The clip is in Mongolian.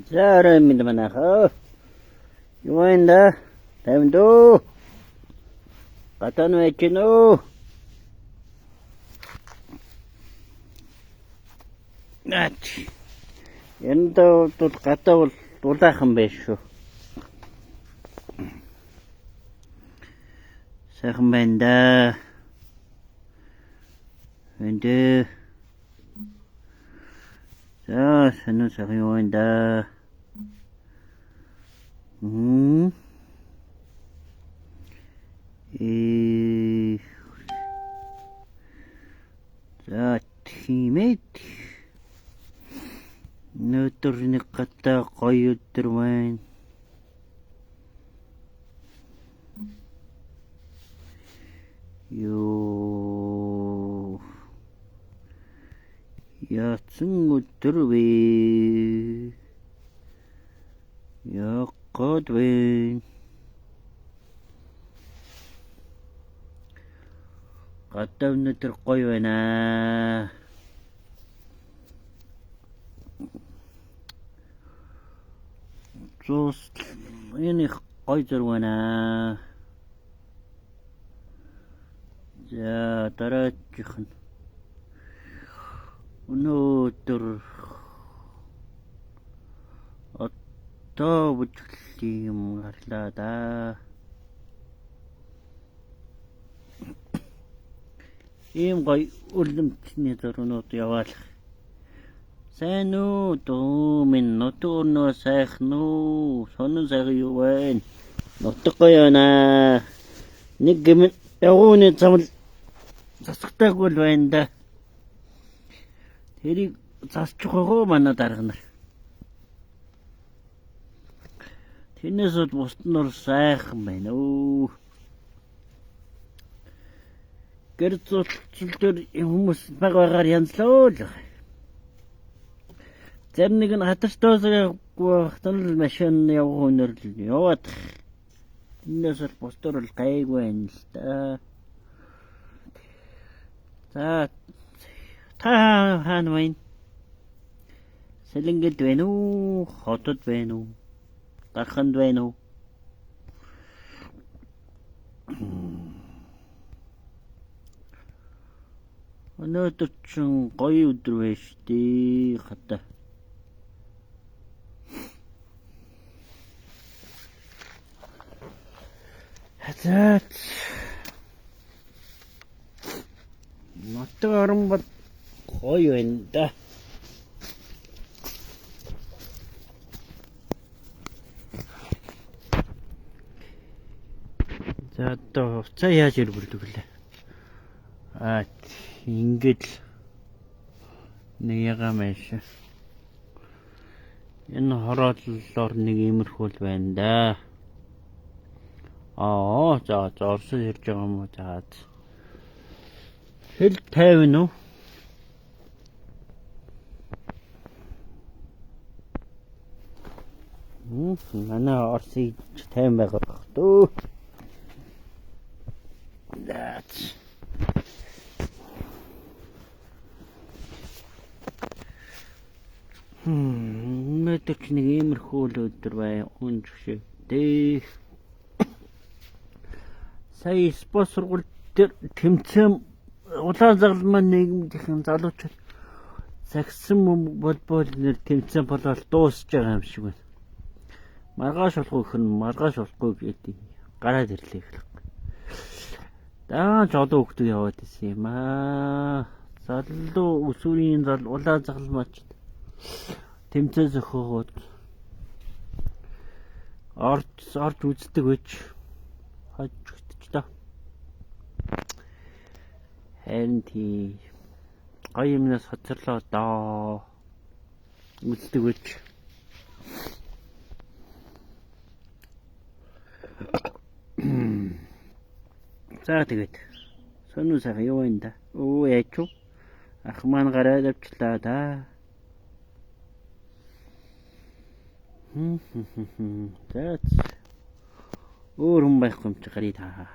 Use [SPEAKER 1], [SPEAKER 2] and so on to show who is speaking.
[SPEAKER 1] За орой минь манайхаа. Юу энэ да? Тайван дөө. Гадаа нь байж гин үү? Наач. Энэ бол гадаа бол дулаахан байх шүү. Сайхан байна да. Энд дээ. За сонин сайхан юу байна да. За тийм ээ. Өнөөдөр нэг гадаа гоё өдөр байна. Йоо. Яатсан өдөр вэ? Яг гад вэ? Гадаа өнөөдөр гоё байна. Зуус энэ их гоё зураг байна. За дараачих нь өнөөдөр одоо бүжиглэлийн юм гарлаа да. Ийм гоё үлэмжний зургнууд яваалах. Сайн уу дөө минь нутаг өрнөө сайхан уу? Сонин сайхан юу вэ? Нутаг гоё байна. Нэг гэмэн явгууны замл засагтайгүй л байна да. Тэрийг засчих байгаа манай дарга нар. Тэрнээс бол бусд нь бол сайхан байна өө. Гэр зулцал дээр хүмүүс баг багаар янзлаа л. Зарим нэг нь хатартоосгүй байхад л машин явах өнөр л яваад. Тэрнээс бол бусдаар бол гайгүй байна л да. За та хаана байна? Сэлэнгэд байна уу? Хотод байна уу? Дарханд байна уу? Өнөөдөр чинь гоё өдөр байна шүү дээ. Хата. За нутаг орон бол гоё байна да. За одоо уцаа яаж өргөлдөг лээ? Аа ингээд л нэг ягаан байш. Энэ хорооллоор нэг иймэрхүү л байна да. Аа за зорсон ирж байгаа юм уу? За хэл 50 үү? Манай Оросыг 50 байгаа бах дөө. За. Өнөөдөр ч нэг иймэрхүү л өдөр бай. Үн жишээ. Сая спорт сургууль дээр тэмцээн улаан загалмай нийгмийн залуучууд сагсан волейбол нэр тэмцээн болоод дуусж байгаа юм шиг байна. Маргааш болохгүй гэх нь маргааш болохгүй гэдэг гараад ирлээ гэх. Дааж олон хүмүүс яваад исэн юм аа. Залуу өсвөрийн зал улаан загалмайч тэмцээн зохиогоод орж үздэг байж хожигдчихлоо. Харин тий гоё юмнаас хоцорлоо доо. Үздэг байж. За тэгээд сонин сайхан юу вэ да? Өө яач вэ? Ах маань гараад авчлаа да. За өөр хүн байхгүй юм чи гарыг та.